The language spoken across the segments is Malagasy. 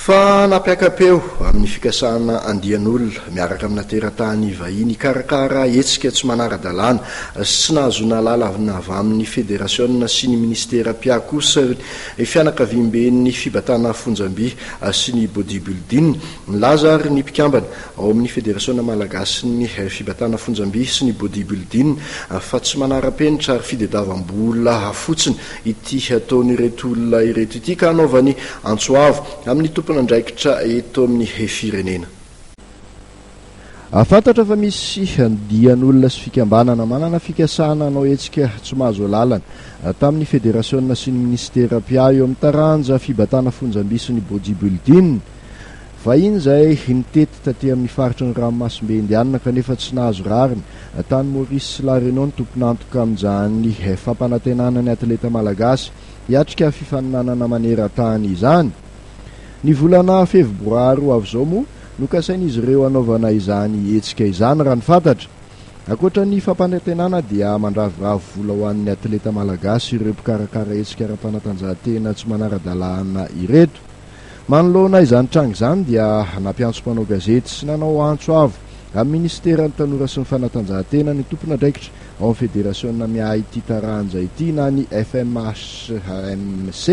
Fa nampiaka-peo amin'ny fikasana andian'olona miaraka amina teratany vahiny hikarakara hetsika tsy manara-dalàna sy tsy nahazoana alalana avy amin'ny federasiona sy ny minisitera mpiahy kosa ny fianakaviamben'ny fibatana fonjam-by sy ny bodybuilding. Nilaza ary ny mpikambana ao amin'ny federasiona malagasin'ny fibatana fonjam-by sy ny bodybuilding fa tsy manara-penitra ary fidedavambola fotsiny ity ataon'ireto olona ireto ity ka hanaovany antso avo amin'ny tompon'andraikitra eto amin'ny firenena. Fantatra fa misy andian'olona sy fikambanana manana fikasana hanao hetsika tsy mahazo alalana tamin'ny federasiona sy ny minisitera mpiahy eo amin'ny taranja fibatana fonjam-by sy ny bodybuilding. Vahiny izay nitety taty amin'ny faritry ny ranomasimbe Indianina kanefa tsy nahazo rariny tany Maurice sy La Réunion ny tompon'antoka amin'izany fampanantenana ny atleta malagasy hiatrika fifaninanana maneran-tany izany. Ny volana fevroary ho avy izao moa no kasain'izy ireo hanaovana izany hetsika izany raha ny fantatra. Ankoatra ny fampanantenana dia mandraviravy vola ho an'ny atleta malagasy ireo mpikarakara hetsika ara-panatanjahantena tsy manara-dalàna ireto. Manoloana izany tranga izany dia nampiantso mpanao gazety sy nanao antso avo amin'ny minisiteran'ny Tanora sy ny Fanatanjahantena ny tompon'andraikitra ao amin'ny federasiona miahy ity taranja ity na ny FMHMC.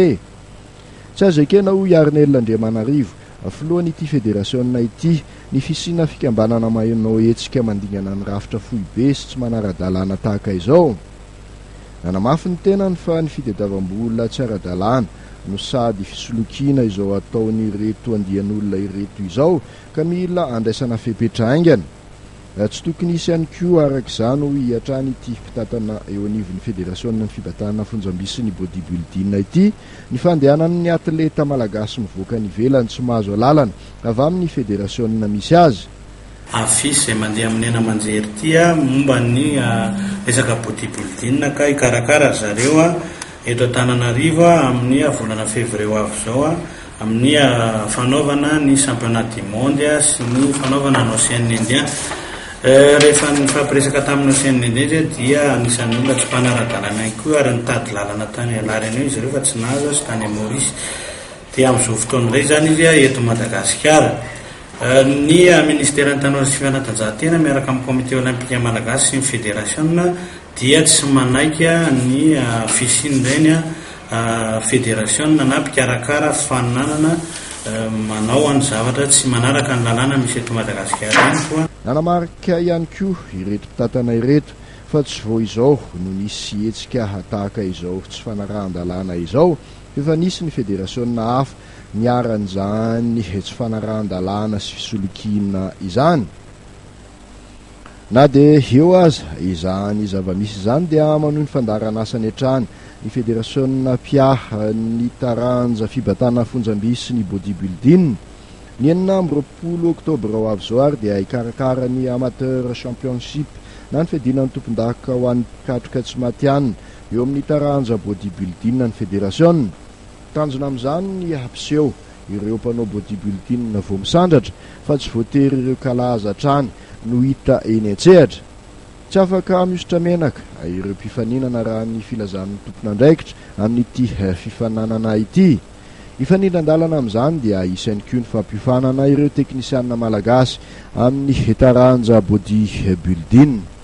Tsy azo ekena hoy Arnel Andriamanarivo, filohan'ity federasiona ity, ny fisiana fikambanana manao hetsika mandingana ny rafitra foibe sy tsy manara-dalàna tahaka izao. Nanamafy ny tenany fa ny fitadiavam-bola tsy ara-dalàna no sady fisolokiana izao ataon'ireto andian'olona ireto izao ka mila andraisana fepetra haingana. Tsy tokony hisy ihany koa araka izany hoy hatrany ity mpitantana eo anivon'ny federasionan'ny fibatahana fonjamby sy ny bodybuilding ity ny fandehanan'ny atleta malagasy mivoaka any ivelany tsy mahazo alalana avy amin'ny federasiona misy azy. Affiche izay mandeha amin'ny haino aman-jery ity momba ny resaka bodybuilding ka hikarakara ry zareo eto Antananarivo amin'ny volana février ho avy izao amin'ny fanaovana ny championnat du monde sy ny fanaovana ny Ocean Indien. Rehefa nifampiresaka tamin'ny Ocean Indien izy dia anisan'ny olona tsy mpanara-dalàna ihany koa ary nitady lalana tany La Réunion izy ireo fa tsy nahazo sy tany Maurice. Dia amin'izao fotoana izay izany izy eto Madagasikara. Ny Ministeran'ny Tanora sy Fanatanjahantena miaraka amin'ny Comité Olympique Malagasy sy ny Federasiona dia tsy manaiky ny fisian'ireny federasiona na mpikarakara fifaninanana manao ny zavatra tsy manaraka ny lalàna misy eto Madagasikara ireny koa. Nanamarika ihany koa ireto mpitantana ireto fa tsy vao izao no nisy hetsika tahaka izao tsy fanarahan-dalàna izao fa efa nisy ny federasiona hafa niharan'izany tsy fanarahan-dalàna sy fisolokiana izany. Na dia eo aza izany zava-misy izany dia manohy ny fandaharan'asany hatrany ny federasiona mpiahy ny taranja fibatana fonjam-by sy ny bodybuilding. Ny 26 oktobra ho avy izao ary dia hikarakara ny Amateur Championship na ny fiadiana ny tompondaka ho an'ny mpikatroka tsy matihanina eo amin'ny taranja bodybuilding ny federasiona. Tanjona amin'izany ny hampiseho ireo mpanao bodybuilding vao misandratra fa tsy voatery ireo kalaza hatrany no hita eny an-tsehatra. Tsy afaka mihosotra menaka ireo mpifaninana raha ny filazan'ny tompon'andraikitra amin'ity fifaninanana ity. Hifanindran-dalana amin'izany dia hisy ihany koa ny fampiofanana ireo teknisianina malagasy amin'ny taranja bodybuilding.